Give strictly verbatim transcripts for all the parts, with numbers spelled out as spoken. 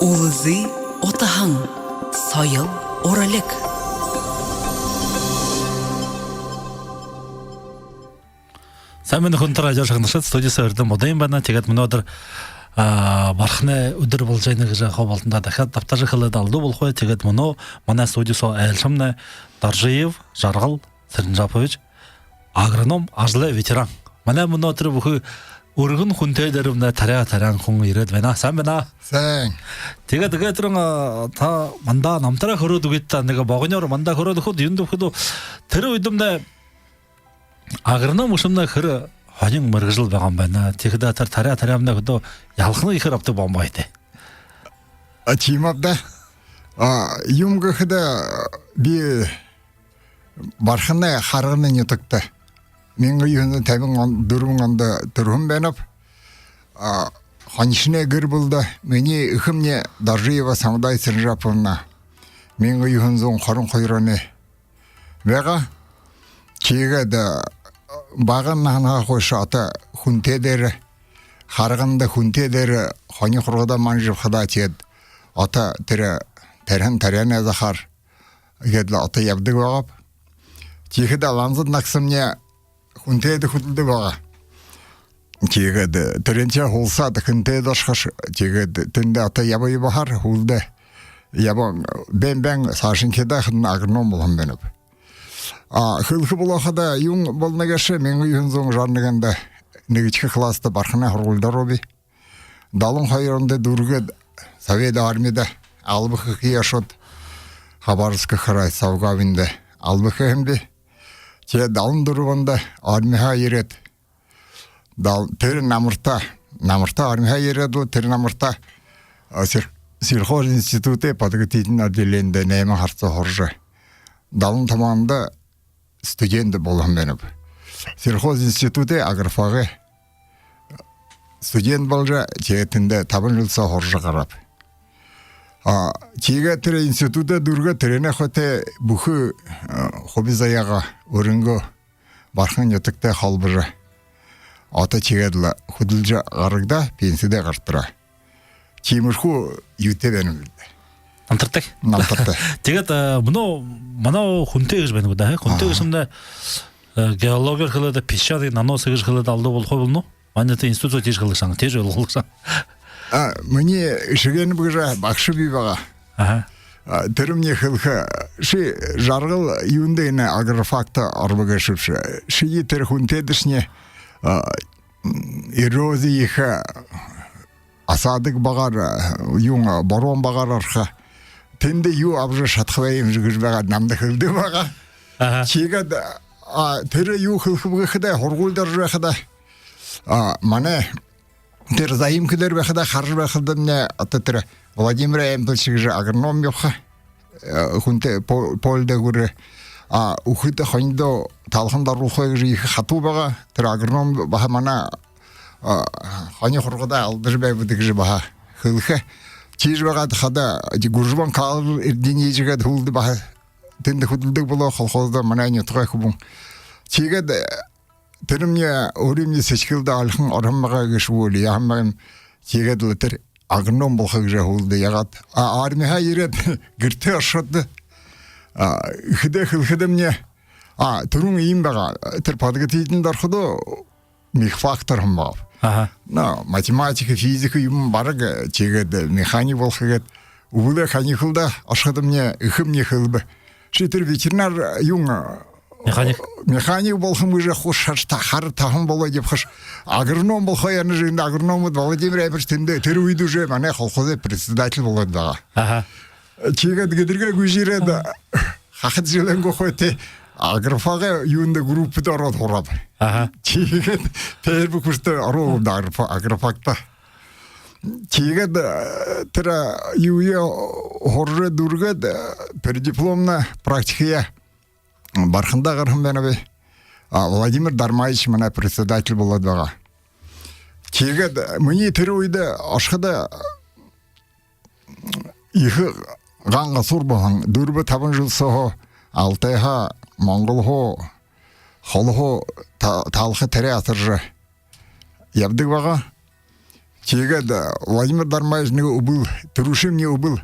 Үлзы утаһан, соёл уралиг. Сайн байна, хүндэтэ радио шагнагшад, студи соо Эрдэм Будын байна. Тиигээд мүнөөдэр, а, Барханай үдэр болжо байна гэжэ хоб алтанда дахяад дабтажа хэлээд алдуу болохогүй. Тиигээд мүнөө манай студи соо айлшамнай Доржиев Жаргал Сэрэнжапович, агроном, ажалай ветеран. Манай мүнөөдэр бүхы үргэн хүнтэй дээрэмнай таряа таряан хүн ерээд байна. Сайн байна. Сайн. Тиигээд, тиигээд түрүүн, а, та манда намтараа хүрөөд үгыт даа, нэгэ богониёор манда хүрөөд үгэхэдөө, юундэ үгэхэдөө, тэрэ үедэмнай агроном гээшэмнай хэр һонин мэргэжэл байгаа юм байна. Тиихэдэ тэрэ таряа таряамнай хүдөө ялханай ехээр абтадаг байгаа юм байна. А, тиимэ ааб даа. А, юун гэхэдэ, би Барханай Харганын нютагта мянга юһэн зуун табин он, дүрбэн ондо түрэһэн байнаб. А, хонишоной гэр бүлэдэ, минии эхэмни Доржиева Самудай Сэрэнжаповна мянга юһэн зуун хорин хоёр оной байгаа. Тиигээд, а, бага наһанһаа хойшо одоо хүнтэй дээрэ, Харганда хүнтэй дээрэ хони хургада манжа ябахадаа, тиигээд одоо тэрэ таряан таряанай захаар иигээд лэ одоо ябадаг байгааб. Тиихэдэ Ланзад нагасамни хүнтэйдэ хүдэлдэг байгаа. Тиигээд, э, тэрэншье һуулсаад, хүнтэйдэ ошохош, тиигээд тэндэ одоо ябаа ябаһаар, һүүлдэ ябаа, байн байн саашанхидаа хэн агроном болоһон байнаб. А, хэлэхэ болоходоо, юун болоно гээшэб, мянга юһэн зуун жаран нэгэндэ нэгэдэхи класста Барханай һургуулида оробо. Далан хоёр ондо дүүргээд, Совет Армида алба хэхые ошоод, Хабаровск край, Савгабиндэ алба хэһэн би. Тиигээд далан дүрбэн ондо армиһаа ерээд, дал-, тэрэ намарта, намарта армиһаа ерээд лэ, тэрэ намарта, а, сел-, сельхозинститудай подготовительный отделенидэ найман һара соо һуража, далан табан ондо студент болоһон байнаб. Сельхозинститудай агрофагай студент боложо, тиигээд тэндэ табан жэл соо һуража гарааб. А, тиигээд тэрэ институдаа дүүргээд, тэрэнэй хойто бүхы, э, хуби заяагаа өөрынгөө Бархан нютагтай холбожо, одоо тиигээд лэ хүдэлжэ гарагдаа, пенсидэ гартараа. Тиимэрхүү юутэй байнаб. Намтартай. Намтартай. Тиигээд, э, мүнөө манай хүнтэй гэжэ байна гү даа, э? Хүнтэй Аха. гэжэ юм даа, э, геологиор хэлэхэдэ, песчаный нанос гэжэ хэлэхэдэ алдуу болохогүй болоно. Манай тэрэ институт тиижэ хэлэгшэ, тиижэ ойлгуулшан. А, минии эшэгэнэйб гэжэ багша бии байгаа. Аха. А, тэрэмни хэлэхэ, ши, Жаргал, юундэ энэ агрофакта оробо гээшэбши? Ши тэрэ хүнтэйдэшни, а, м, эрозия ехэ, осадок багаар, а, юун, а, борон багаар орохо. Тэндэ юу абажа шадаха байнабши гэжэ байгаа, намда хэлэдэг байгаа. Аха. Тиигээд, а, тэрэ юу хэлэхэб гэхэдэ, һургуулида оробо байхада, а, манай тэрэ заимка дээрэ байхада, хаража байхадамни, одоо тэрэ Владимир Аймпилович гэжэ агроном ябаха, э, хүнтэй по-, поле дээрэ гүрээ. А, үхибүүдтэ, хонидоо талханда оруулхагүй гэжэ ехэ хатуу байгаа. Тэрэ агроном баһа манай, а, хони хургада алдажа байбадаг гэжэ баһа хэлэхэ. Тиижэ байгаад хадаа Гужбан Карл Эрденеевич гээд һүүлдэ баһа тэндэ хүдэлдэг болоо, колхоздо манай нютагай хүбүүн. Тиигээд, э, тэрэмни өөрымни сэдьхэлдэ альхан ороһон байгаа гээшэ гү, али яаһан байгаа юм. Тиигээд лэ тэрэ агроном болохо гэжэ һүүлдэ яагаад. А, армиһаа ерээд, гэртээ ошоходо, а, эхэдээ хэлэхэдэмни, а, түрүүн иимэ байгаа. Тэрэ подготовительныйдэ ороходоо мехфакта ороһон байгааб. Аха. Но, математика, физика юумэн бараг, э, тиигээд, э, механик болохо гээд. Үбэлэй каникулда ошоходомни, эхэмни хэлэбэ: «Ши тэрэ ветеринар, э, юун, э, Механик. механик болохо юм гэжэ хуу шар та-, хара таһан болоод ябахаш. Агроном болохо ёһоной жэнэ». Агрономууд, Владимир Аймпилович тэндэ, тэрэ үедэ уже манай колхозой председатель болоод байгаа. Аха. Тиигээд гэдэргээ гүйжэ ерээд, хахад жэлэйнгөө хойто агрофагай юундэ, группада ороод һурааб. Аха. Тиигээд первый курстаа оробоб даа агрофа-, агрофакта. Тиигээд, э, тэрэ юуе һуража дүүргээд, э, преддипломна практикаяа Барханда гараһан байнаб. А, Владимир Дармаевич манай председатель болоод байгаа. Тиигээд минии тэрэ үедэ ошоходо ехэ ган гасуур болоһон. Дүрбэ-табан жэл сооһоо Алтайһаа, Монголһоо, холоһоо та-, талха таряа асаржа ябадаг байгаа. Тиигээд, э, Владимир Дармаевич нэгэ үбэл, түрүүшымни үбэл,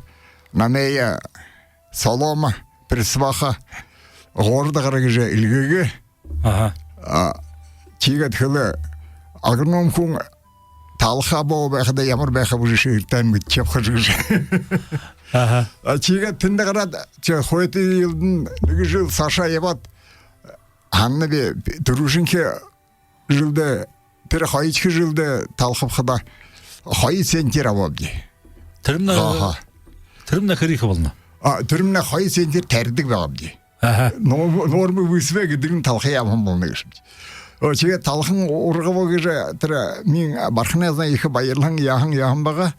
намайе солома, присваха, город гара гэжэ эльгээгээ. Аха. А, тиигээд хэлээ: «Агроном хүн талха боо байхада ямар байха бэшэ, эртэнь мэдэжэ ябаха гэжэ». Аха. А, тиигээд тэндэ гараад, тиигээд хойто жэлдэнь нэгэ жэл саашаа ябаад, һананаб, түрүүшынхи жэлдэ, тэрэ хоёрдохи жэлдэ талхабхадаа хоёр центнер абаабди. Тэрэмнай, аха, тэрэмнай хэр ехэ болоно? А, тэрэмнай хоёр центнер таридаг байгаабди. Аха. Но-, нормы высвэ гэдэг нь талха ябаһан болоно гээшэ. Оо, тиигээд талхан ургаб гэжэ тэрэ минии Барханай зон ехэ баярлаһан, яаһан, яаһан байгаа.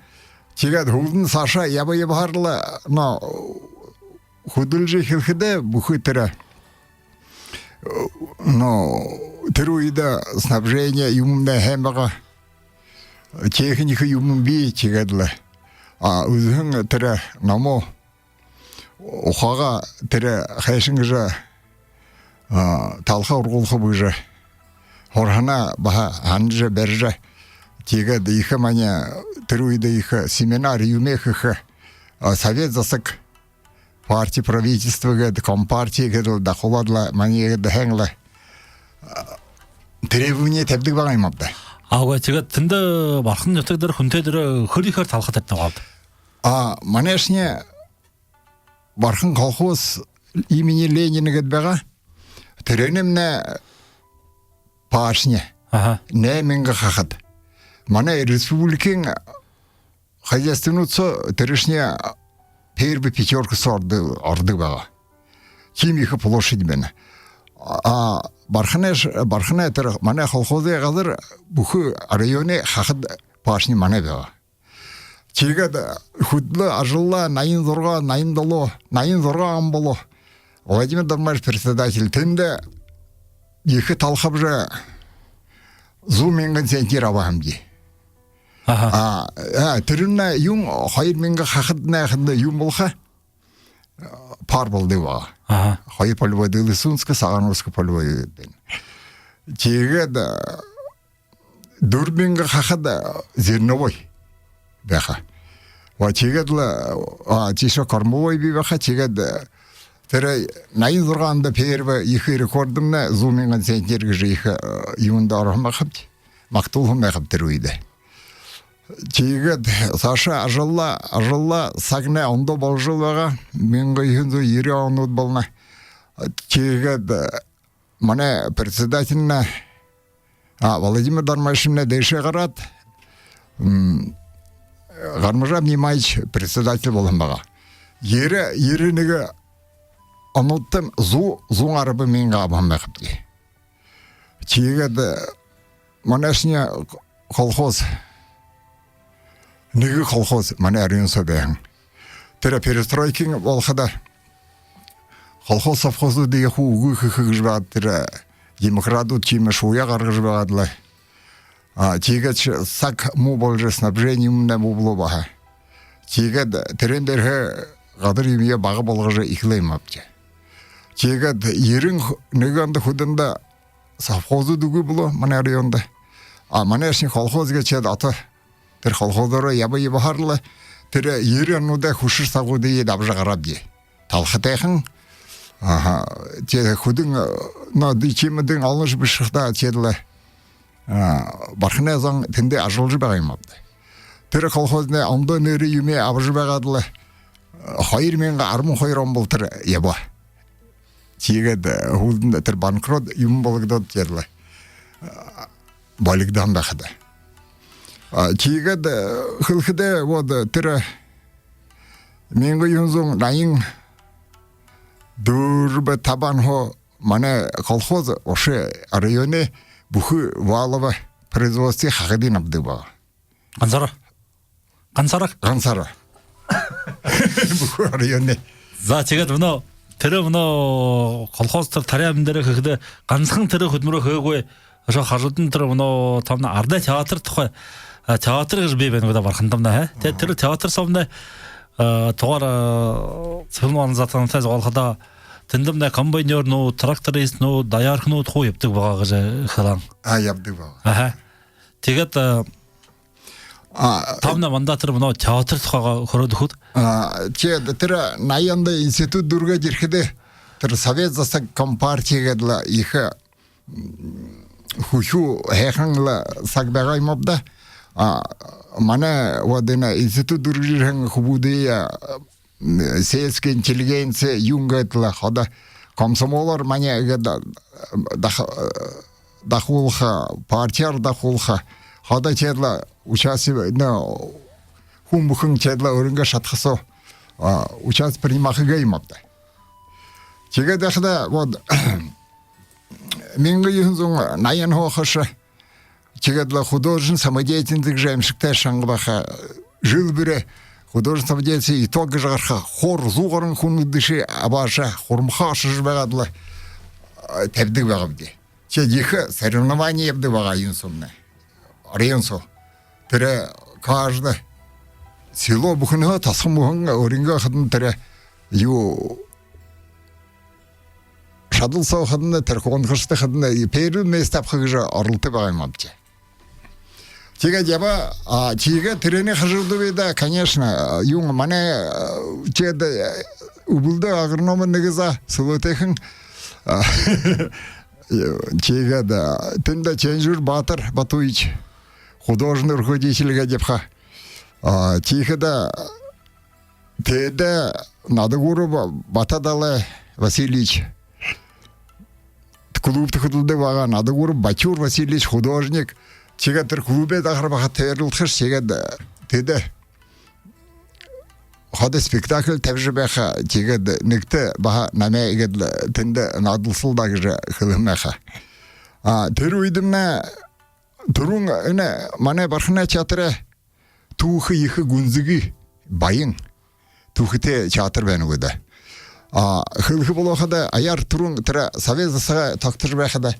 Тиигээд һүүлдэнь саашаа яба-, ябаһаар лэ, но хүдэлжэ эхилхэдээ, бүхы тэрэ, но, тэрэ үедэ снабжение юумэмнай һайн байгаа, техника юумэн бии, тиигээд лэ, а, үзэһэн тэрэ номоо, ухаагаа тэрэ хайшан гэжэ, а, талха ургуулхаб гэжэ һураһанаа баһа һанажа, барижа. Тиигээд ехэ манай тэрэ үедэ ехэ семинар юумэ хэхэ, а, совет засаг, партия, правительство гээд, компартия гээд лэ дахуулаад лэ, манай гээд һайн лэ, а, требование табидаг байгаа юм ааб даа. А, үгы, тиигээд тэндэ Бархан нютаг дээрэ, Хүнтэй дээрэ хэр ехээр талха табидаг байгааб даа? А, манайшни Бархан колхоз имени Ленина гээд байгаа. Тэрээнэймнай пашня. Аха. Найман мянга хахад. Манай республикын хозяйственнууд соо тэрэшни первый пятёрка соо ордог, ордог байгаа. Тиимэ ехэ площадь байна. А Барханай ш-, Барханай тэрэ манай колхозой газар бүхы районой хахад пашня манай байгаа. Тиигээд хүдэлөө, ажаллаа, наян зургаа, наян долоо, наян зургаа он болоо. Владимир Дармаевич председатель. Тэндэ ехэ талхабжа, зуун мянган центнер абаа һэмди. Аха. А, а, тэрэмнай юун, хоёр мянга хахаднай хадаа юун болохо, пар болодог байгаа. Аха. Хоёр полевой, Дэлэсүүнскэ, Сагаан-Ууска полевой байна. Тиигээд, а, дүрбэн мянга хахад, а, зерновой байха. Ва, тиигээд лэ, а, тиишээ кормовой бии байха, тиигээд, а, тэрэ наян зургаанда первый ехэ рекордымнай зуун мянган центнер гэжэ ехэ, а, юундэ ороһон байхабди. Магтуулһан байхаб тэрэ үедэ. Тиигээд саашаа ажаллаа, ажаллаа, сагнай ондоо боложол байгаа. Мянга юһэн зуун ерэн онууд болоно. Тиигээд, а, манай председательнай, а, Владимир Дармаевичнай дээшээ гараад, м, Гармажап Нимаевич председатель болоһон байгаа. Ерэ, ерэн нэгэ онуудтам зуу, зуун арбан мянга абаһан байхабди. Тиигээд, э, манайшни колхоз, нэгэ колхоз манай район соо байһан. Тэрэ перестройкын болоходо колхоз совхозуудые хуу үгы хэхэ гэжэ байгаад, тэрэ демократууд тиимэ шууяа гаргажа байгаад лэ. А, тиигээдшье саг муу боложо, снабжениемнай муу болоо баһа. Тиигээд тэрээн дээрэһээ газар юумэеэ бага болгожо эхилээ юм аабди. Тиигээд ерэн нэгэ ондо хүдэндэ совхозууд үгы болоо манай районда. А манайшни колхоз гээшэд ото тэрэ колхозоороо яба ябаһаар лэ, тэрэ ерэн онуудай хүшэр сагуудые дабажа гараабди. Талхатайхан. Аха. Тиигээд хүдэн, но, дэ-, тиимэ дэн олоншье бэшэ ха даа, тиигээд лэ, а, Барханай зон тэндээ ажаллажа байгаа юм аабди. Тэрэ колхознай ондоо нэрэ юумэ абажа байгаад лэ, а, хоёр мянга арбан хоёр он болотор ябаа. Тиигээд, э, һүүлдэнь тэрэ банкрот юумэн бологдоод, тиигээд лэ, а, болигдоһон байха даа. А, тиигээд, э, хэлэхэдээ, вот, э, тэрэ мянга юһэн зуун наян дүрбэ, табан хуу манай колхоз үшөө районой бүхы валовой производствын хахадынь абадаг байгаа. Гансаараа. Гансаараа. Гансаараа. Бүхы районой. За, тиигээд мүнөө тэрэ, мүнөө колхоз тэрэ таряа юумэн дээрэ хэхэдэ, гансахан тэрэ хүдэлмэри хээгүй, үшөө хажуудань тэрэ мүнөө танда арадай театр тухай, а, театр гэжэ бии байна гү даа, Бархандамнай, хэ? Тиигээд тэрэ театр соомнай, а, тугаар, а, Цэпэн Ванзатовтай зугаалхадаа, тэндэмнай комбайнёрнууд, трактористнууд, доярканууд хуу ябадаг байгаа гэжэ хэлэһэн. А, ябадаг байгаа. Аха. Тиигээд, а, А, та мүнөө манда тэрэ мүнөө театр тухайгаа хөөрөөд үгыт. А, тиигээд тэрэ наян ондо институт дүүргээд ерэхэдээ, тэрэ Совет засаг, компартия гээд лэ ехэ, м, хүхюу һайхан лэ саг байгаа юм ааб даа. А, манай вот энэ институт дүүргэжэ ерэһэн хүбүүдые, а, м, сельская интеллигенция юун гээд лэ ходо комсомолоор манай гээд, а, дах-, а, дахуулха, партияар дахуулха, ходо тиигээд лэ участие, ну, хүн бүхэн тиигээд лэ өөрынгөө шадаха соо, а, участие принимаха гээ юм ааб даа. Тиигээд байхада, вот, мянга юһэн зуун наян хойшо, тиигээд лэ художественная самодеятельность гэжэ аймшагтай шанга байха, жэл бүри художественная самодеятельность итог гэжэ гараха, хор зуу гаран хүнүүдые абаашаа, Хурамхаан ошожо байгаад лэ, а, табидаг байгаабди. Тиигээд ехэ соревнование ябадаг байгаа юун соомнай. Оройн соо. Тэрэ каждое село бүхэнһөө тосхон бүхэн өөрынгөө хадань тэрэ юу шадал соо хадань, тэрэ конкурста хадань первое место абаха гэжэ оролдодог байгаа юм ааб даа. Тиигээд ябаа, а, тиигээд тэрэнэй хажууда бидэ, конечно, юун, манай, а, тиигээд, а, Үбэлдэй агрономнай нэгэ заа, сүлөөтэйхэн, а, тиигээд, а, тэндэ Чэнжүүр Баатар Батуевич художественный руководитель гээд ябаха. А, тиихэдэ тэдэ Надагуров Бата-Далай Васильевич клубта хүдэлдэг байгаа, Надагуров Батюр Васильевич художник. Тиигээд тэрэ клубай дахар баһа тойролдохош, тиигээд тэдэ ходо спектакль табижа байха, тиигээд нэгтэ баһа намайе иигээд лэ тэндэ наадалсал даа гэжэ хэлэһэн байха. А, тэрэ үедэмнай түрүүн энэ манай Барханай театрай түүхэ ехэ гүнзэгы, баян түүхэтэй театр байна гү даа. А, хэлэхэ болоо хада, аяар түрүүн тэрэ Совет засаг тогтожо байхада,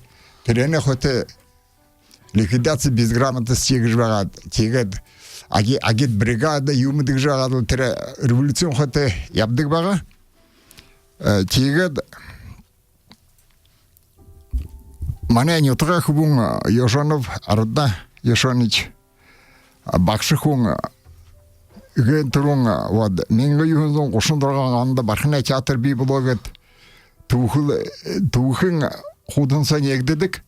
тэрэнэй хойто ликвидация безграмотности гэжэ байгаад, тиигээд аги-, агитбригада юумэ гэжэ байгаад лэ тэрэ революциин хойто ябадаг байгаа. Э, тиигээд манай нютагай хүбүүн, а, Ёшонов Арда Ёшонович, а, багша хүн, а, эгээн түрүүн, а, вот, мянга юһэн зуун гушан зургаан ондо Барханай театр бии болоо гээд түүхэл-, түүхын хуудаһан соо нээгдэдэг.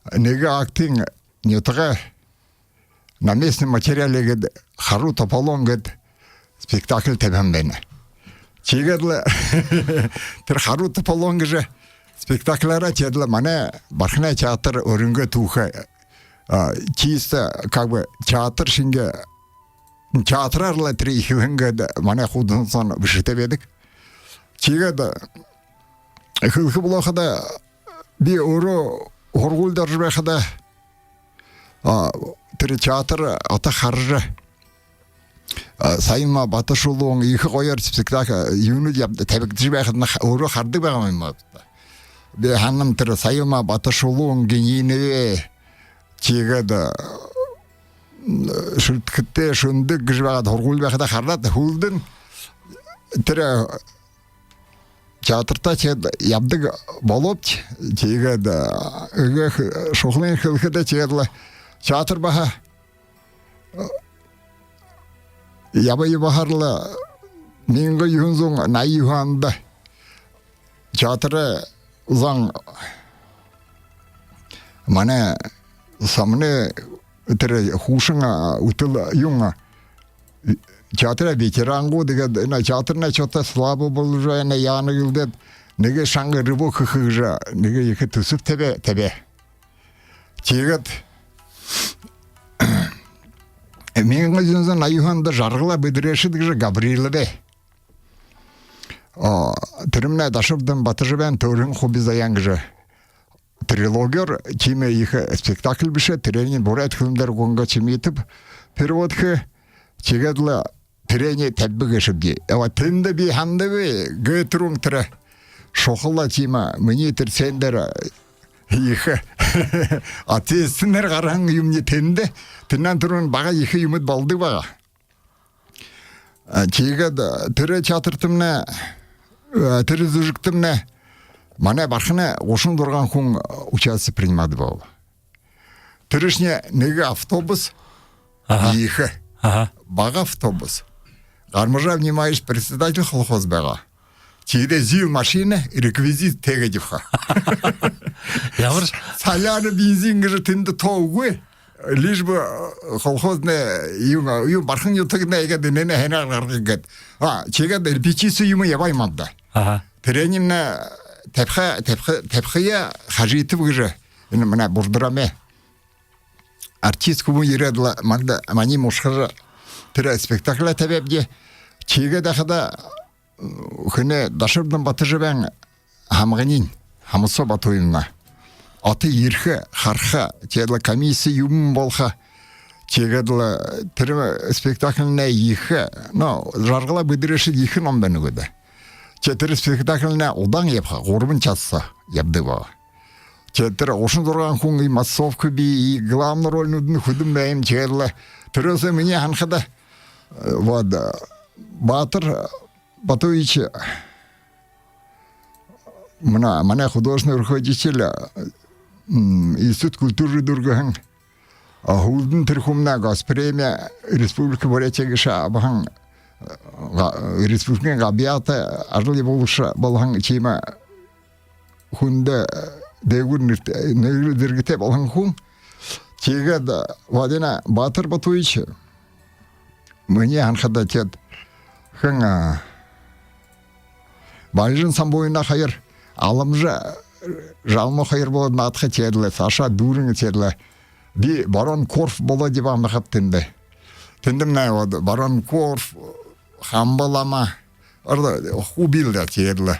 Нэгэ актын нютагай на местном материале гээд «Харуу Тополон» гээд спектакль табиһан байна. Тиигээд лэ тэрэ «Харуу Тополон» гэжэ спектаклаараа тиигээд лэ манай Барханай театр өөрынгөө түүхэ, а, чисто как бы театр шэнги, театраар лэ тэрэ эхилһэн гээд манай хуудаһан соо бэшээтэй байдаг. Тиигээд хэлэхэ болоо хада, би өөрөө һургуулида орожо байхада, а, тэрэ театр ата хаража, а, Саянма Баташулуун ехэ гоёор спектакль, а, юунууд яб-, табигдажа байхадань ха-, өөрөө харадаг байгаа юм ааб даа. Би һананам, тэрэ Саянма Баташулуун, Гининэбэ, тиигээд, а, Шүлтхэтэй, Шүндэг гэжэ байгаад, һургуули байхада хараад, һүүлдэнь тэрэ театрта тиигээд ябадаг болообди. Тиигээд, а, эгээ х-, шухалынь хэлэхэдэ, тиигээд лэ театр баһа, а, ябаа ябаһаар лэ мянга юһэн зуун наян юһэн ондо театрай зон манай Саманай тэрэ хуушан, а, үтэл юун, а, театрай ветеран гү, тиигээд энэ театрнай что-то слабо болжо байна, яана гэлдээд, нэгэ шанга рывок хэхэ гэжэ нэгэ ехэ түсэб табяа, табяа. Тиигээд мянга юһэн зуун наян юһэн ондо «Жаргалай бэдэрээшэд» гэжэ Гавриловай, а, тэрэмнай Даширабдан Батожабайн «Төөригэн хуби заяан» гэжэ трилогиёор тиимэ ехэ спектакль бэшээ, тэрэниие буряад хэлэн дээрэ Гунга Чимитов перевод хээ. Тиигээд лэ тэрэниие табиба гээшэбди. Яба, тэндэ би һананаб, гээ түрүүн тэрэ шухала тиимэ, минии тэрэ сцена дээрэ ехэ ответственнээр гараһан юумни тэндэ. Тэндэнь түрүүн бага ехэ юумэд болодог байгаа. А, тиигээд, а, тэрэ театртамнай, а, тэрэ зүжэгтэмнай манай Барханай гушан зургаан хүн, а, участие принимадаг болоо. Тэрэшни нэгэ автобус, аха, ехэ. Аха. Бага автобус. Гармажа внимаешь, председатель колхоз байгаа. Тиигээд ЗИЛ машина, реквизит тиигээд ябаха. Ямар соляна, бензин гэжэ тэндэ тоо үгы. Лишь бы, э, колхозна юм, юм бархан нютагна иигээд энээнээ хэнэ гаргыш гээд. А, тиигээд репетици юумэ ябаа юм ааб даа. Аха. Тэрэнь нэ табиха, табиха, табихаяа Хажитов гэжэ. Энэ манай Бурдрамай артист хүн ерээд лэ манда, маниие мушхажа, тэрэ спектакль табяабди. Тиигээд хадаа, э, хэнэй, Даширабдан Батожабайн һамганиинь, Хамсо Батуевна. Ото ерэхэ, хараха, тиигээд лэ комисси юумэн болохо. Тиигээд лэ тэрэ спектакльнай ехэ, но, Жаргалай Бэдэрээшэд ехэ ном байна гү даа. Тиигээд тэрэ спектакльнай удаан ябаха, гурбан час соо ябадаг байгаа. Тиигээд тэрэ гушан зургаан хүн, и массовка бии, и главный рольнуудынь хэдэн байнаб, тиигээд лэ. Тэрэ соо минии һанахада, э, вот, э, Баатар Батуевич, манай, манай художественный руководитель, м, институт культуры дүүргэһэн, а, һүүлдэнь тэрэ хүмнай госпремия Республика Бурятия гээшэ абаһан, га-, республикын габьяата ажал ябуулагша болоһон, тиимэ хүндэ, э, дээгүүр нэрт-, нэрэ зэргэтэй болоһон хүн. Тиигээд, э, Владимир Баатар Батуевич, минии һанахада, тиигээд хэн, а, Бальжан Самбуевна хоёр, Аламжа, э, Жалма хоёр болоод наадаха, тиигээд лэ Саша Дурин, тиигээд лэ би барон Корф болоод ябаһан байгааб тэндэ. Тэндэмнай вот барон Корф, Хамба лама, ород хуу бии л даа, тиигээд лэ.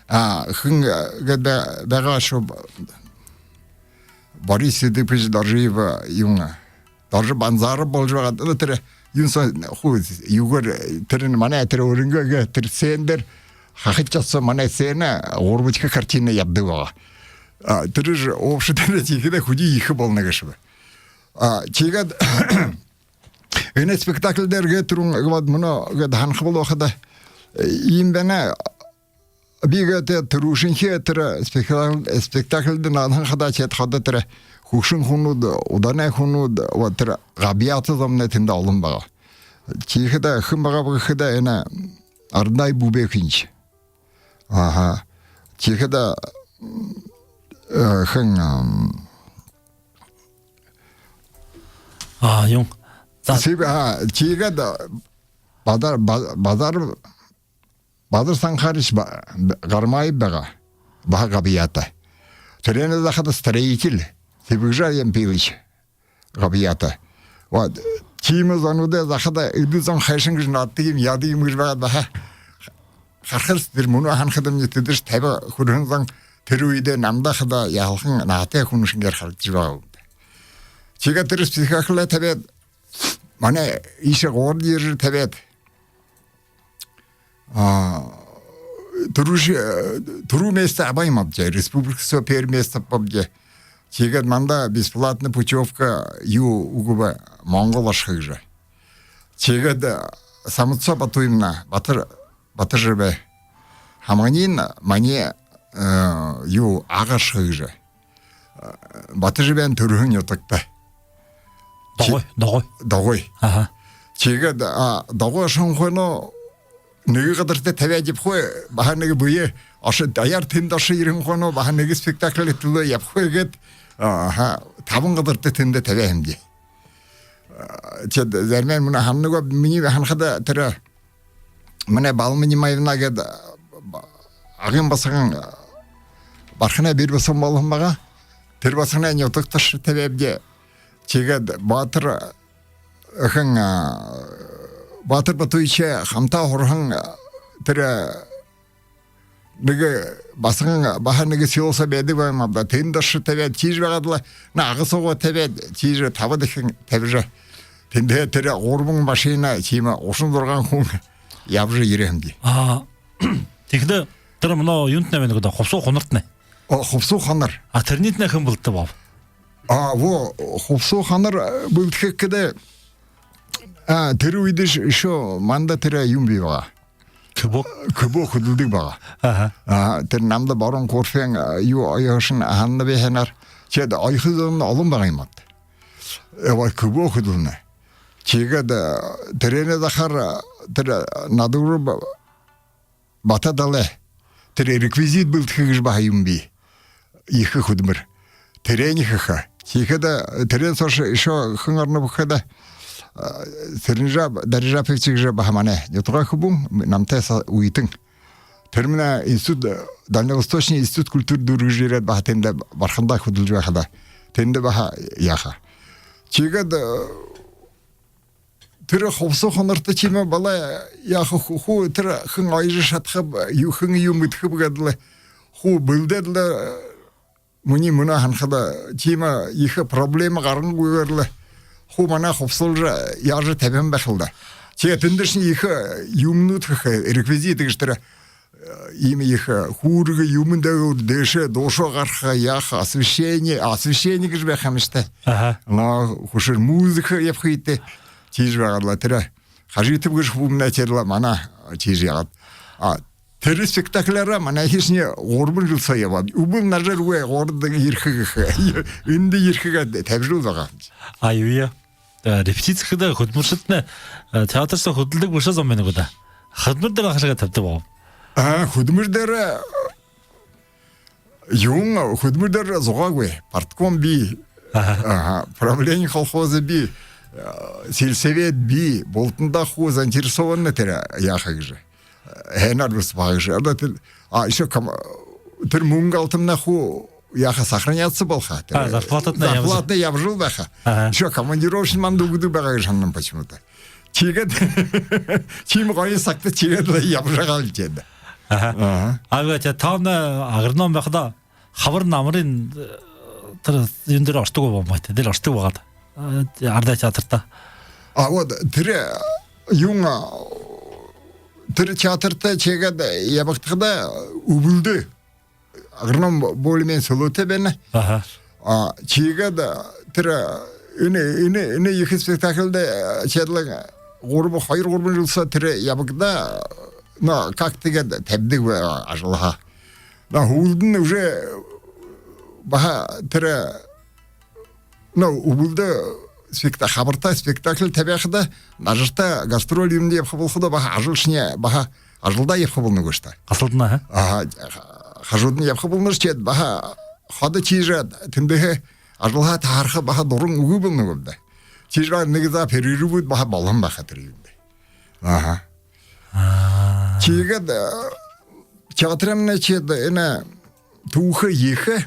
А, хэн, э, гээд байгаа шүү, Борис Эдипович Доржиев, юун, Доржо Банзаров болжо байгаа. Тэрэ, тэрэ юун соо хуу, юугээр, тэрэнь манай тэрэ өөрынгөө тэрэ сцена дээрэ хахад час соо манай сцена гурбадахи картина ябадаг байгаа. А, тэрэ же общий тэрэ тиихэдэ хүнэй ехэ болоно гээшэ бэ. А, тиигээд энэ спектакль дээрэ гээд түрүүн гээд мүнөө гээд һанаха болоо хадаа, э, юм байна. Би гээд тэрэ түрүүшынхиеэ тэрэ спектакль, спектакльдэ наадаһан хадаа, тиигээд хадаа тэрэ хүгшэн хүнүүд, уданай хүнүүд, вот тэрэ габьяата зомнай тэндэ олон байгаа. Тиихэдэ хэн байгааб гэхэдэ, энэ Ардай Бубекинч. Аха. Тиихэдэ, э, хэн, ам, а, юун. За. Сиб-, а, тиигээд Бадар, Ба-, Бадар, Бадар Санхарович Ба-, Гармаев байгаа. Баһа габьяата. Тэрэнээ захада строитель Сибэгжа Ямпилович габьяата. Вот. Тиимэ зонуудые захада эдэ зон хайшан гэжэ наададаг юм, яадаг юм гэжэ байгаад баһа харахаш, тэрэ мүнөө һанахадамни, тэдэш табяа хүрэһэн зон тэрэ үедэ намда хадаа яһалхан наһатай хүн шэнгеэр харагдажа байгаа юм. Тиигээд тэрэ спектакль табяад, манай иишээ город ерэжэ табяад, а, түрүүш-, э, түрүү место абаа юм аабди, республика соо первое место абаабди. Тиигээд манда бесплатна путёвка юу үгэбэ, Монгол ошохо гэжэ. Тиигээд, э, Самсо Батуевна, Батар-, Батожабай һамганиинь, маниие, э, юу, Ага ошохо гэжэ. Батожабайн түрэһэн нютагта. Догой, Догой. Догой. Аха. Тиигээд, а, Догой ошоһон хойноо нэгэ газарта табяад ябахагүй, баһа нэгэ бэеэ ошоод, даяар тэндэ ошоод ерэһэн хойноо баһа нэгэ спектакль түлөө ябахагүй гээд, аха, табан газарта тэндэ табяа һэмди. А, тиигээд зариманиинь мүнөө һананагүйб, минии һанахада, тэрэ манай Балма Нимаевна гээд, а, Агын басаган, а, Барханай бэри басаган болоһон байгаа. Тэрэ басаганай нютагташ табяабди. Тиигээд Баатар, хэн, а, Баатар Батуевичай хамта һураһан, а, тэрэ нэгэ басаган баһа нэгэ село соо байдаг байгаа юм аабда. Тэндэ ошожо табяад, тиижэ байгаад лэ, нэ, Ага соогоо табяад, тиижэ табадахин табижа. Тэндээ тэрэ гурбан машина, тиимэ гушан зургаан хүн ябажа ерээ һэмди. А, тиихэдэ тэрэ мүнөө юунтнай байна гү даа, Хубсаһа Хунартнай. О, Хубсаһа Хунар. А, тэрэнитнай хэн бэлдэдэг байгааб? А, во, Хубсаһа Хунар, э, бэлдэхэ гэхэдэ, а, тэрэ үедэш ещё манда тэрэ юм бии байгаа. Кбо. Кбо хүдэлдэг байгаа. Аха. А, тэрэ намда барон Корфын, а, юу, оёһошон һанана би һанаар. Тиигээд оёһо зон олон байгаа юм ааб. Э, вот кбо хүдэлнэ. Тиигээд, э, тэрэнэй захаар, э, тэрэ Надагуров Бата-Далай. Тэрэ реквизит бэлдэхэ гэжэ баһа юм бии. Ехэ хүдэлмэри. Тэрэниие хэхэ. Тиихэдэ, э, тэрэн соошье ещё хэн ороноб гэхэдэ, э, Сэрэнжаб Дарижапович гэжэ баһа манай нютагай хүбүүн, намтай са-, үетэн. Тэрэ манай институт, э, Дальневосточный институт культуры дүүргэжэ ерээд, баһа тэндэ Бархандаа хүдэлжэ байхада. Тэндэ баһа яаха. Тиигээд, э, тэрэ хубсаһа хонорто тиимэ болоо, яаха ху-, хуу тэрэ хэн оёжо шадахаб, юу хэн юу мэдэхэб гээд лэ, хуу бэлдээд лэ, минии мүнөө һанахада, тиимэ ехэ проблема гарангүйгөөр лэ, хуу манай хубсалжа яажа табиһан байха л даа. Тиигээд тэндэшни ехэ юумэнүүд хэхэ, реквизит гэжэ тэрэ, э, иимэ ехэ, э, хүүргэ юумэн дээгүүр дээшээ дуушаа гараха, яаха, освещение, освещение гэжэ байха юм шта. Аха. Но хүшэр музыка ябаха ёһотой. Тиижэ байгаад лэ тэрэ Хажитов гэжэ хүбүүмнай тэрэ лэ манай тиижэ яагаад. А, тэрэ спектаклаараа манай хэшни гурбан жэл соо ябаа. Үбэл Нажар үгы город ерэхэ гэхэ. Эндэ ерэхэ гээд табижал байгаа. А, юу яа? Э, репетици хэхэдэ хүдэлмэришэдтнай, э, театр соо хүдэлдэг бэшэ зон байна гү даа. Хүдэлмэри дээрэ хашагаа табидаг болоо. А, хүдэлмэри дээрэ, э, юун, хүдэлмэри дээрэ зугаагүй. Партком бии. Аха. Аха, правление колхоза бии. Э, сельсовет бии. Бултанда хуу заинтересованный тэрэ яаха гэжэ. Һайнаар бэшэ баһа гэжэ. Одоо тэрэ, а, ещё ком-, тэрэ мүнгэ алтамнай хуу яаха, сохраняться болохо. А, тэрэ зарплататнай ябажа. Зарплата ябажал байха. Аха. Ещё командировочный манда үгэдэг байгаа гэжэ һананам почему-то. Тиигээд тиимэ гоё сагта тиигээд лэ ябажа байгаа л даа. Аха. Аха. А, вот, я там на агроном байхада хабар намарын, э, тэрэ юун дээрэ ошодог болоо юм байна. Тэрэ ошодог байгаад. Э, Арадай театрта. А, вот, тэрэ юун, а, тэрэ театрта тиигээд ябагдахада Үбэлдэ агроном более-менее сүлөөтэй байна. Аха. А, тиигээд тэрэ, э, энэ, энэ, энэ ехэ спектакльда, э, тиигээд лэ гурба, хоёр-гурбан жэл соо тэрэ ябагдаа, но как-то гээд табидаг бай-, ажалһаа. Но һүүлдэнь уже баһа тэрэ, но, Үбэлдэ спекта-, хабарта спектакль табяхада, Нажарта гастроль юумэндэ ябаха болоходо, баһа ажалшни, баһа ажалдаа ябаха болоно гүш даа. Гасалдана, аха? Аха, хажуудань ябаха болоно гүш, тиигээд баһа ходо тиижэ тэндэхи ажалһаа таһарха баһа дуран үгы болоно гүб даа. Тиижэ баһа нэгэ заа перерывүүд баһа болоһон байха тэрэ юумэндэ. Аха. Аа. Тиигээд, э, театрнай тиигээд энэ түүхэ ехэ,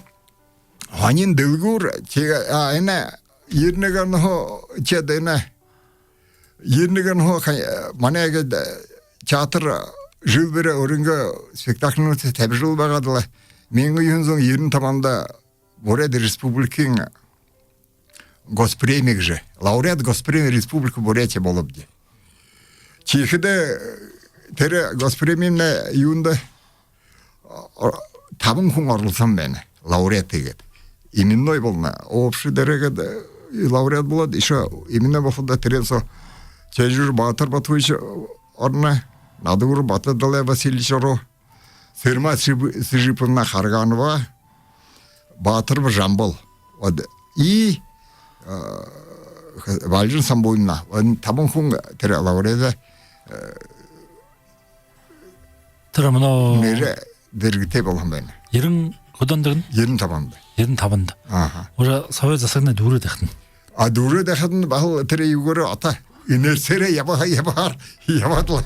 һонин дэлгүүр, тиигээд, а, энэ ерэн нэгэн онһоо, тиигээд энэ ерэн нэгэн онһоо ха-, манай гээд театр жэл бүри өөрынгөө спектакльнуудые табижал байгаад лэ, мянга юһэн зуун ерэн табанда Буряад Республикын госпремия гэжэ, лауреат госпремии Республики Бурятия болообди. Тиихэдэ тэрэ госпремиин юундэ, а, табан хүн оролсоһон байна. Лауреат гээд. Именной болоно. Общий дээрэ гээд, э, лауреат болоод, ещё именной болоходо тэрэн соо Чойжур Баатар Батуевич ороно, Надагур Бата-Далай Васильевич ороо, Сэрмэ Сыжи-, Сыжиповна Харганова, Баатаров Жамбал. Вот. И, э, Валентина Самбуевна. Вот табан хүн тэрэ лауреат, э, тэрэ мүнөө нэрэ дэргэтэй болоһон байна. Ерэн хэдэн ондо гэнэ? Ерэн табанда. Ерэн табанда. Аха. Уже совет засагнай дүүрээд байхадань. А, дүүрээд байхадань баһал тэрэ юугээр одоо инерцээрээ ябаа-, ябаһаар ябаад лэ.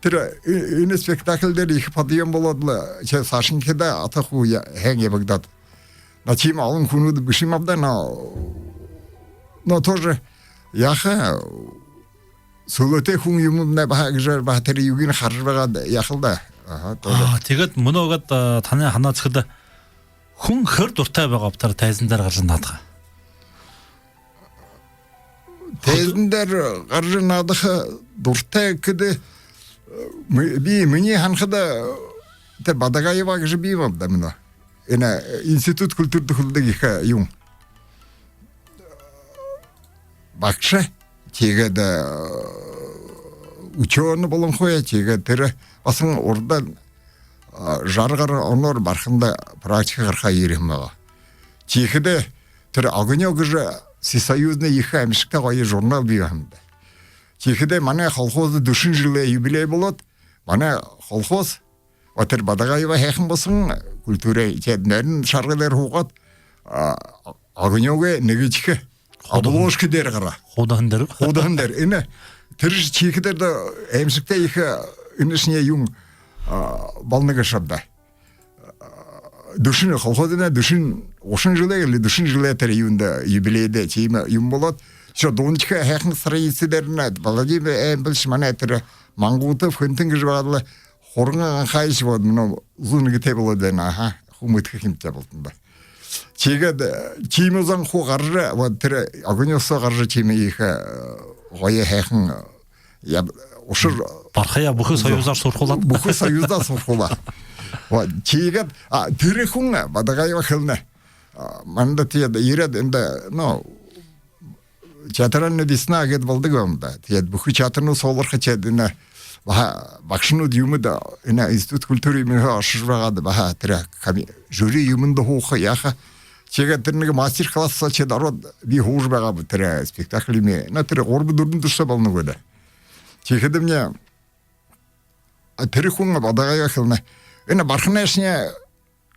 Тэрэ, э, энэ спектакль дээрэ ехэ подъём болоод лэ, тиигээд саашанхидаа одоо хуу я-, һайн ябагдаад. Но тиимэ олон хүнүүд бэшэ юм ааб даа, но, но тоже яаха, сүлөөтэй хүн юм даа, баһа гэжэ, баһа тэрэ юугынь хаража байгаад яаха л даа. Аха, тоже. Аа, тиигээд мүнөө гээд, а, танай һанаа үзэхэдэ, хүн хэр дуратай байгааб тэрэ тайзан дээрэ гаража наадаха? Тайзан дээрэ гаража наадаха дуратай гэхэдэ, э, ми-, би, минии һанахада, тэрэ Бадагаева гэжэ бии юм ааб даа мүнөө. Энэ, э, институт культурада хүдэлдэг ехэ, э, юун, багша, тиигээд, э, учёный болонхой, тиигээд тэрэ баһа урдань, э, жаран гаран оноор Барханда практика гарахаа ерэһэн байгаа. Тиихэдэ тэрэ Огонёк гэжэ всесоюзна ехэ аймшагтай гоё журнал бии һэн даа. Тиихэдэ манай колхоз дүшэн жэлэй юбилей болоод, манай колхоз, вот тэрэ Бадагаева һайхан басаган, культурын, тиигээд нэрэн шаргал дээрэ һуугаад, а, Огнёгой нэгэдэхи обложка дээрэ гараа. Хуудаһан дээрэ. Хуудаһан дээрэ. Энэ, тэрэшни тиихэдэ даа аймшагтай ехэ, энэшни юун, а, болоно гээшэ ааб даа. Дүшэн, колхозойнь дүшэн, гушан жэлэй али дүшэн жэлэй тэрэ юундэ, юбилейдэ, тиимэ юм болоод, шо дундахи һайхан страница дээрэнь Владимир Эмбэлш манай тэрэ Мангутов, Хэнтэн гэжэ байгаад лэ, Хурган Анхаевич, вот, мүнөө зуун нэгэтэй болоод байна, аха. Хуу мэдэхэ юм тээ болтон даа. Тиигээд, э, тиимэ зон хуу гаража, вот, тэрэ Огнёгой соо гаража, тиимэ ехэ, э, гоё һайхан, э, яб-, ушар. Бархаяа бүхы союзаар суурхуулаад. Бүхы союзаар суурхуулаа. Вот, тиигээд, а, тэрэ хүн, э, Бадагаева хэлэнэ. А, манда тиигээд ерээд эндэ, ну, театральная весна гээд болодог юм даа. Тиигээд бүхы театрнууд суглараха, тиигээд энэ баһа багшанууд юумэ даа, энэ институт культуры юумэһээ ошожо байгаад, баһа тэрэ коми-, жюри юумэндэ һууха, яаха. Тиигээд тэрэ нэгэ мастер-класс соо тиигээд ороод, би һуужа байгааб тэрэ спектакль юумэ. Но тэрэ гурба-дүрбэн дүрсэ болоно гү даа. Тиихэдэмни, а, тэрэ хүн Бадагаева хэлэнэ: «Энэ Барханайшни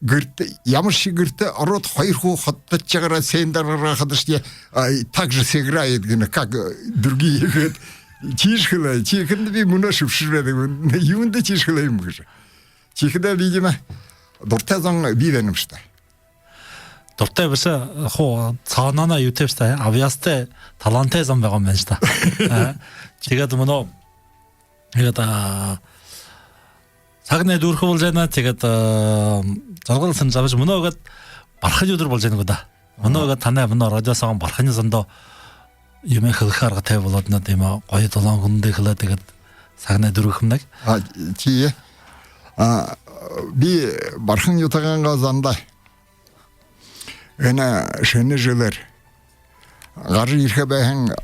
гэртэ, ямаршье гэртэ ороод, хоёр хуу хододожо гараад, сэн дээрэ гарахада шни, а, так же сыграет, гэнэ, как, э, другие», — гээд. Тиижэ хэлээ. Тиихэдэ би мүнөө шэбшэжэ байдаг. Юундэ тиижэ хэлээ юм гэжэ. Тиихэдэ, видимо, дуратай зон бии байна юм шта. Дуратай бэшэ, хуу санаанай юутэй бшта, абьяастай, талантатай зон байгаа юм байна шта. А, тиигээд мүнөө, тиигээд, а, сагнай дүүрэхэ болжо байна, тиигээд, а, жаргал сан жабажа, мүнөө гээд Барханай үдэр болжо байна гү даа. Мүнөө гээд танай мүнөө радио соогоо Барханай зондоо юумэ хэлэхэ аргатай болоод, над юумэ гоё дулаан хүндэ хэлээд, тиигээд сагнай дүүргэхэмнай. А, тии. А, би Бархан нютагайнгаа зандаа энэ шэнэ жэлээр, гаража ерэхэ байһан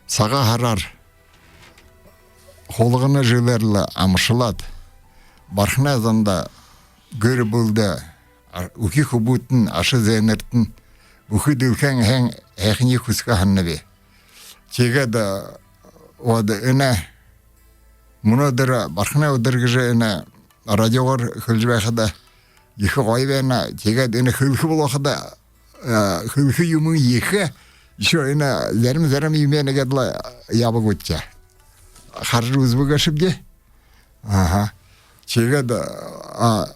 Сагаан һараар, хулгана жэлээр лэ амаршалаад, Барханай зондоо, гэр бүлэдэ, а, үхи хүбүүдтэнь, аша зээнэртэнь, бүхы дэлхэйн һайн һайханиие хүсэхэ һананаб. Тиигээд, а, вот энэ мүнөөдэр Барханай үдэр гэжэ энэ радиогоор хэлэжэ байхада ехэ гоё байна. Тиигээд энэ хэлэхэ болоходо, э, хэлэхэ юумэн ехэ, ещё энэ зарим-зарим юумэ нэгэдэл ябаг үтчэ. Хаража үзэбэ гээшэбди. Аха. Тиигээд, а,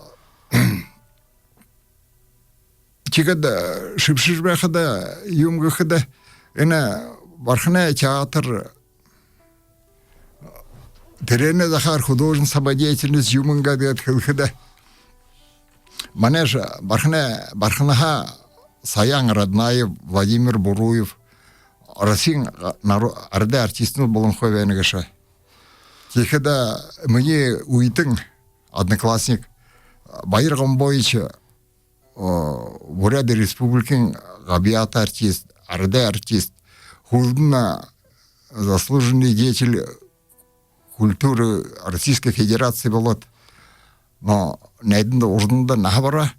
тиигээд, э, шэбшэжэ байхада, юумэ гэхэдэ, энэ Барханай театр, тэрэнэй захаар художественная самодеятельность юумэн гээд хэлэхэдэ, манайш Барханай, Барханһаа Саян Раднаев, Владимир Буруев, Россиин наро-, арадай артистнууд болонхой байна гээшэ. Тиихэдэ минии үетэн, одноклассник Баир Гомбоевич, о, Буряад Республикын габьяата артист, арадай артист, хүлдэн заслуженный деятель культуры Российской Федерации болоод, но найданда урданда наһа бараа.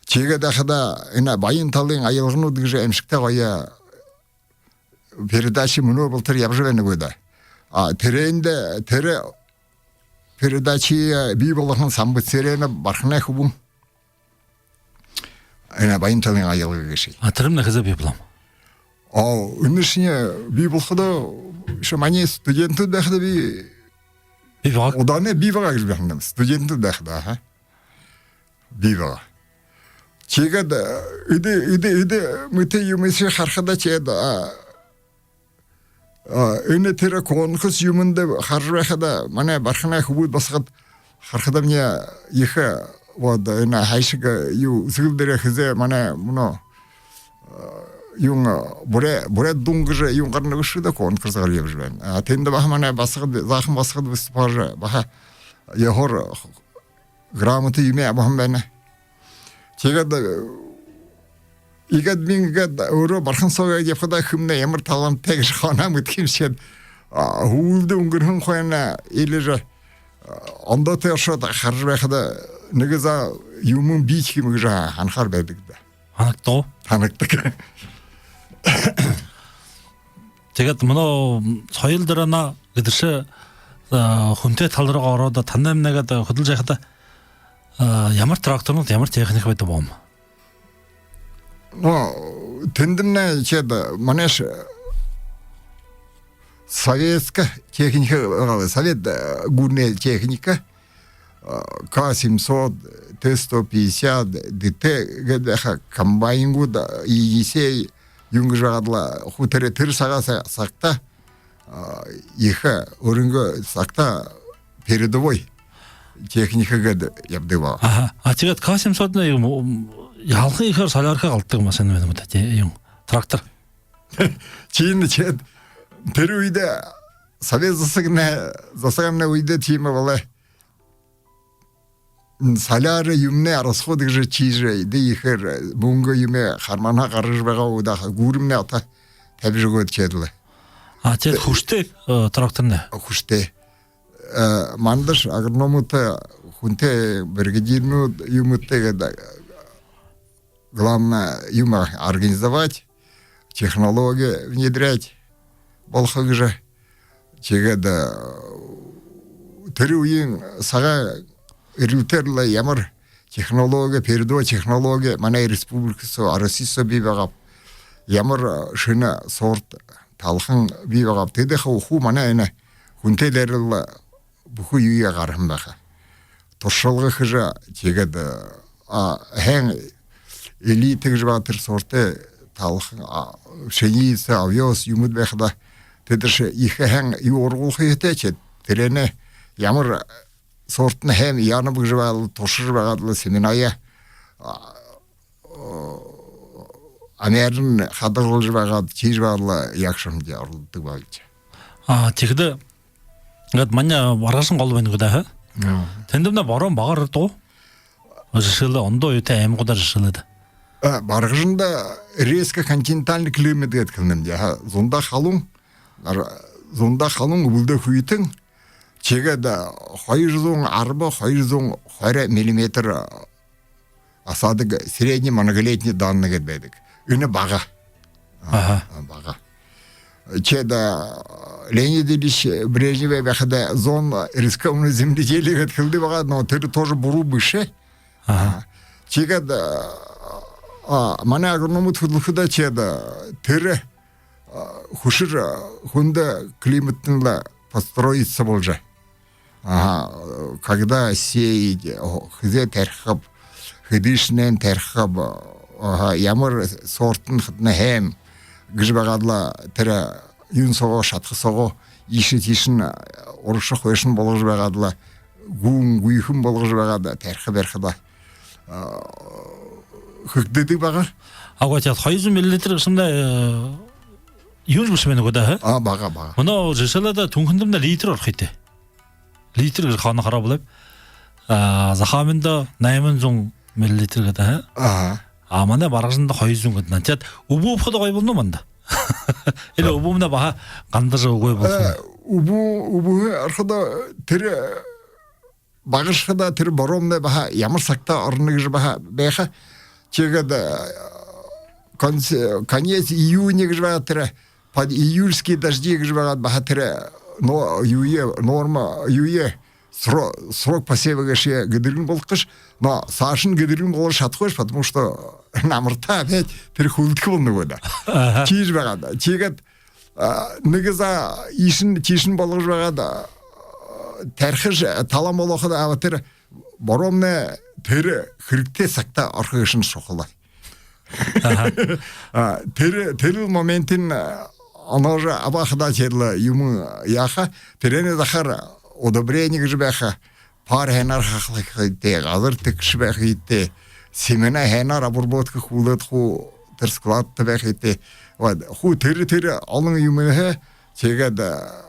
Тиигээд байхада энэ «Баян талын аялганууд» гэжэ аймшагтай гоё передача мүнөө болотор ябажа байна гү даа. А, тэрээндэ, тэрэ передача бии болгоһон Самбат Цыренов, Барханай хүбүүн. Энэ «Баян талын аялга» гээшэ. А, тэрэмнай хэзээ бии болооб? А, энэшни бии болоходо, ещё манай студентнүүд байхада бии. Бии байгаа? Удаанай бии байгаа гэжэ байхадам. Студентнүүд байхада, аха. Бии байгаа. Тиигээд, э, эдэ, эдэ, эдэ мэтэ юумыешни харахада, тиигээд, а, а, энэ тэрэ конкурс юумэндэ хаража байхада, манай Барханай хүбүүд, басагад харахадамни ехэ, вот, энэ хайшаг юу, үсэгэлдэрэ хэзээ манай мүнөө, э, юун, э, буря-, буряад дуун гэжэ юун гарана гээшэ даа, конкурс гаража ябажа байна. А, тэндэ баһа манай басагад, заахан басагад выступажа, баһа ёһоор грамота юумэ абаһан байна. Тиигээд, э, иигээд мин иигээд өөрөө Бархан соогоо ябахада, хэмнай ямар талантатай гэжэ хаанаһаа мэдэхэ юм шэд. А, һүүлдэ үнгэрһэн хойно или же, а, ондоо тээ ошоод хаража байхада, нэгэ заа юумэн бии хэ юм гэжэ һанахаар байдаг даа. Һанагдаг. Һанагдаг. Тиигээд мүнөө соёл дээрэнь гэдэршэ, а, хүнтэй тала руугаа ороод, танай мүнөө гээд хүдэлжэ байхада, а, ямар тракторнууд, ямар техника байдаг бэ? Ну, тэндэмнай шэд, манайш советскэ техника байгаа, совет, э, гүрэнэй техника, э, К семьсот, Т сто пятьдесят, Д Т гээд байха комбайнгууд, э, Енисей юун гэжэ байгаад лэ, хуу тэрэ, тэрэ сагаа са-, сагта, а, ехэ өөрынгөө сагта передовой техника гээд ябадаг байгаа. Аха. А тиигээд К семьсот нэ юм, м, ялхан ехээр солярка галдадаг машина байна юм даа, тии, юм, трактор. Тиин шэд, тэрэ үедэ совет засагнай, засагнай үедэ тиимэ болоо. М, солярка юумэнэй расход гэжэ шиижэ, эдэ ехээр, э, мүнгэ юумэ харманһаа гаргажа байгаа удаа гүүрэмнай одоо табижа үгөөд шэд лэ. А, тиигээд хүштэй, э, тракторнай? Хүштэй. Э, мандаш агрономуудта хүнтэй бригадирнүүд юумэдтэй гээд, э, главное, юумэ организовать, технология внедрять болохо гэжэ. Тиигээд, э, тэрэ үеын сагаа эрилтээр лэ ямар технология, передовой технология манай республика соо, Росси соо бии байгааб, ямар, э, шэнэ сорт талхан бии байгааб, тэдэ хуу, хуу манай энэ хүнтэй дээрэ лэ бүхы юуе гараһан байха. Туршалга хэжэ, тиигээд, а, һайн элита гэжэ байгаа тэрэ сортой талхан, а, пшеница, овёс юумэд байхада, тэдэршье ехэ һайн юу ургуулха ёһотой шэд. Тэрэнээ ямар сортнай һайн яанаб гэжэ байгаад лэ, туршажа байгаад лэ, семеная, а, амяарынь хадагалжа байгаад, шиижэ байгаад лэ, яагша юм даа, оролдодог байгаабди. А, тиихэдэ, гээд манай Баргажан гол байна гү даа, ха? Нөө. Тэндэмнай бороо бага ородоггүй. Жэшээлээ, ондоо юутэй аймагуудаар жэшээлээд. А, Баргажанда резко континентальный климат гээд хэлэнэ юм даа, ха. Зундаа халуун, ар-, зундаа халуун, үбэлдөө хүйтэн, тиигээд, а, хоёр зуун арба, хоёр зуун хорин миллиметр, а, осадок, средний многолетний данные гээд байдаг. Энэ бага. А, аха. А, бага. Шэд, а, Леонид Ильич Брежнев байхада зона рискованного земледелия гээд хэлэдэг байгаа, но тэрэ тоже буруу бэшэ. Аха. А, тиигээд, а, а, манай агрономууд хүдэлхэдэ шэд, а, тэрэ, а, хүшэр, а, хүндэ климатнай лэ подстроиться болжо. Аха, когда сеять, о, хэзээ тархихаб, хэдышнээн тархихаб, аха, ямар сортнай хадань һайн гэжэ байгаад лэ, тэрэ юун соогоо, шатаха соогоо, иишэ тиишэнь, урагшань хойшонь болгожо байгаад лэ, гүүн гүйхэн болгожо байгаад, тархиха барихада, а, хэгдэдэг байгаа. А, гой, тиигээд хоёр зуун миллилитр гэһэмнай, э, юун бэшэ байна гү даа, ха? А, бага, бага. Мүнөө жэшээлээд, Түнхэндэмнай литр орохо ёһотой. Литр гэжэ хаана хараа болооб. А, Захааминда найман зуун миллилитр гээд, ха? Аха. А, манай Баргажанда хоёр зуун гээд. Наа, тиигээд үбһэ үбхэдэ гоё болоно манда. Или үбһэмнай баһа гандажа үгы болохо юм? Э, үбһэ, үбһэ орходо тэрэ багашахада тэрэ бороомнай баһа ямар сагта ороно гэжэ баһа байха. Тиигээд, э, конц-, конец июня гэжэ байгаа тэрэ, под июльские дожди гэжэ байгаа баһа тэрэ, но, юуе, норма, юуе, сро-, срок посева гээшые гэдэргэн болгохош, но саашань гэдэргэн болгожо шадахагүйш, потому что намартаа опять тэрэ хүлдэхэ болоно гү даа. Аха. Шиижэ байгаа даа. Тиигээд, а, нэгэ заа иишэнь тиишэнь болгожо байгаад, а, тархижа, а, талаан болоходо, а, тэрэ бороомнай тэрэ хэрэгтэй сагта орохо гээшэнь шухала. Аха. А, тэрэ, тэрэл моментынь, а, оноожо абаахада шэд лэ юумэн яаха, тэрэнэй захаар удобрение гэжэ байха, пар һайнаар хахалха хэрэгтэй, газар тэгшэ байха хэрэгтэй, семена һайнаар обработка хүүлээд хуу тэрэ складта байха хэрэгтэй. Вот, хуу тэрэ, тэрэ олон юумэнһээ, тиигээд, а,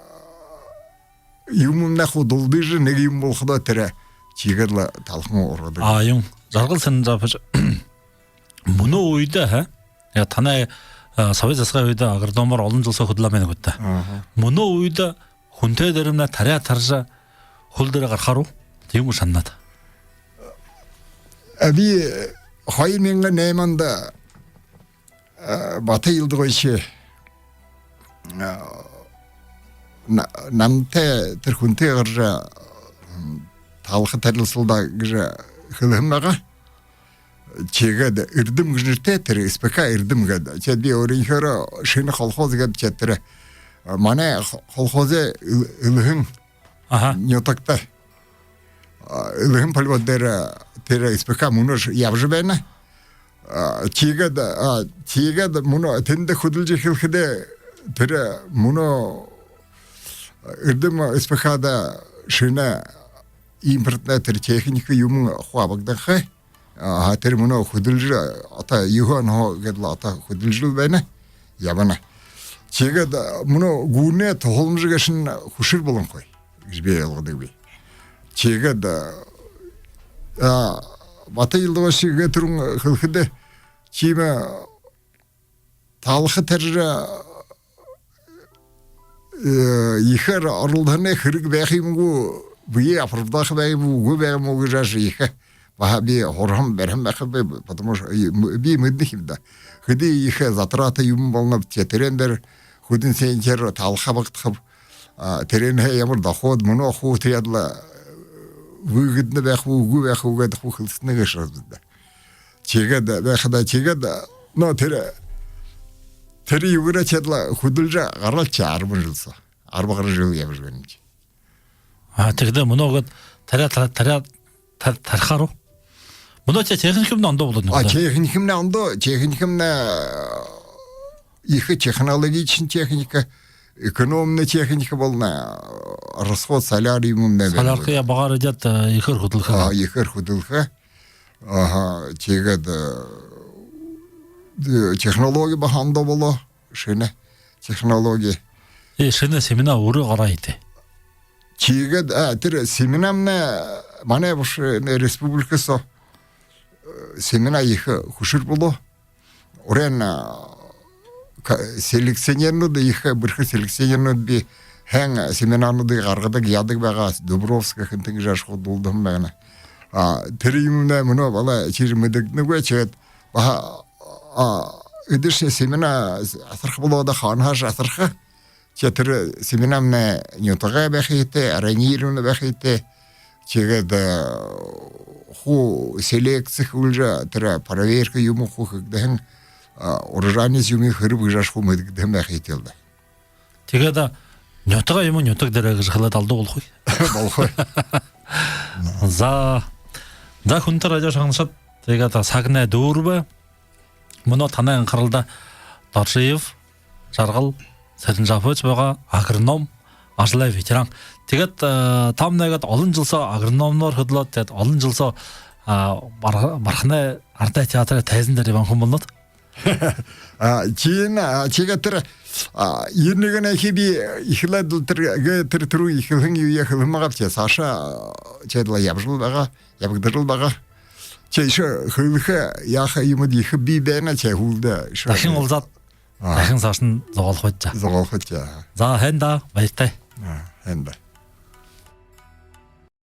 юумэмнай хуу дулдыжа, нэгэ юумэн болоходо тэрэ тиигээд лэ талхан ургадаг. А, юм. Жаргал Сарназапович, мүнөө үедэ, ха? Яа, танай, а, Совет засагай үедэ агрономоор олон жэл соо хүдэлөө байна гүт даа. Аха. Мүнөө үедэ хүнтэй дээрэмнай таряа таряжа хүл дээрээ гарахаар гү? Тиимэ гү шаннаад? А, би хоёр мянга найманда Бата Илдагоевич намтай тэрэ хүнтэй гаража, таалха тарилсал даа гэжэ хэлэһэн байгаа. Тиигээд «Эрдэм» гэжэ нэрэтэй, тэрэ СПК «Эрдэм» гээд. Тиигээд би өөрынхеэрээ «Шэнэ колхоз» гээд, тиигээд тэрэ манай колхозой элһэн нютагта, элһэн полигон дээрэ тэрэ СПК мүнөөшье ябажа байна. Тиигээд, тиигээд мүнөө тэндэ хүдэлжэ эхилхэдээ, тэрэ мүнөө «Эрдэм» СПК-да шэнэ импортно тэрэ техникэ юумэн хуу абагданхай. Тэрэ мүнөө хүдэлжэ, одоо юһэн хоо гээд лэ одоо хүдэлжэл байна, ябана. Тиигээд мүнөө гүрэнэй туһаламжа гээшэнь хүшэр болонхой гэжэ би ойлгодогби. Тиигээд Бата Илдагоевич, иигээд түрүүн хэлэхэдэ, тиимэ таалха тарижа ехээр оролдоһон хэрэг байха юм гү, бэеэ оправдааха байха юм гү, үгы байха юм гү гэжэ ехэ баһа би һураһан, бариһан байхаб, потому что би мэдэнэ ха юм даа, хэды ехэ затрата юумэн болоноб, тиигээд тэрээн дээрэ хэдэн центнер таалха абагдахаб, тэрээнһээ ямар доход, мүнөө хуу тиигээд лэ выгодно байха гү, үгы байха гү гээд хуу хэлсэнэ гээшэ һэн даа. Тиигээд байхада, тиигээд, но тэрэ, тэрэ юугээрээ тиигээд лэ хүдэлжэ гараал ши, арбан жэл соо. Арба гаран жэл ябажа байна ши. А тиихэдэ мүнөө гээд таряа, таряа, таряа, таряахаар гү? Мүнөө тиигээд техникэмнай ондоо болоно гү даа? Техникэмнай ондоо, техникэмнай ехэ технологична техникэ, экономна техникэ болоно, расход солярка юумэмнай байна. Соляркаяа багаар эдеэд, ехээр хүдэлхэ. Ехээр хүдэлхэ. Аха, тиигээд технологи баһа ондоо болоо, шэнэ технологи. Э, шэнэ семена өөрөө гараа эдеэ. Тиигээд, а, тэрэ семенамнай манай баһа республика соо семена ехэ хүшэр болоо. Уран селекционернүүд ехэ, бэрхэ селекционернүүд бии, һайн семенануудые гаргадаг, яадаг байгаа, Дубровская хэнтэн гэжэ хуу дуулдаһан байна. А тэрэ юумэмнай мүнөө балай ши мэдэгдэнэгүй, тиигээд баһа, а, эдэшни семена асарха болоо даа, хаанаһаашье асарха. Тиигээд тэрэ семенамнай нютагай байха ёһотой, раннеированный байха ёһотой. Тиигээд хуу селекци хүүлжэ, тэрэ проверка юумэ хуу хэгдэһэн, урожайность юумэ хэрэб гэжэ хуу мэдэгдэһэн байха ёһотой лэ даа. Тиигээд нютагай юумэ нютаг дээрэ гэжэ хэлээд алдуу болохогүй. Болохогүй. За, за, хүндэтэ радио шагнагшад, тиигээд сагнай дүүрэбэ. Мүнөө танай анхаралда Доржиев Жаргал Сэрэнжапович байгаа, агроном, ажалай ветеран. Тиигээд таамнай гээд олон жэл соо агрономноор хүдэлөөд, тиигээд олон жэл соо Барханай арадай театрай тайзан дээрэ ябаһан хүн болонот. А тиин, а тиигээд тэрэ ерэн нэгэнэйхи би эхилээд лэ тэрэ, гэ-, тэрэ түрүү эхилһэн юуе хэлэһэн байгааб, тиигээд саашаа тиигээд лэ ябажал байгаа, ябагдажал байгаа. Тиигээд ещё хэлэхэ яаха юумэд ехэ бии байна, тиигээд һүүлдэ ещё. Дахин уулзаад, дахин саашань зугаалхабди. Зугаалхабди. За, һайн даа, баяртай. А, һайн даа.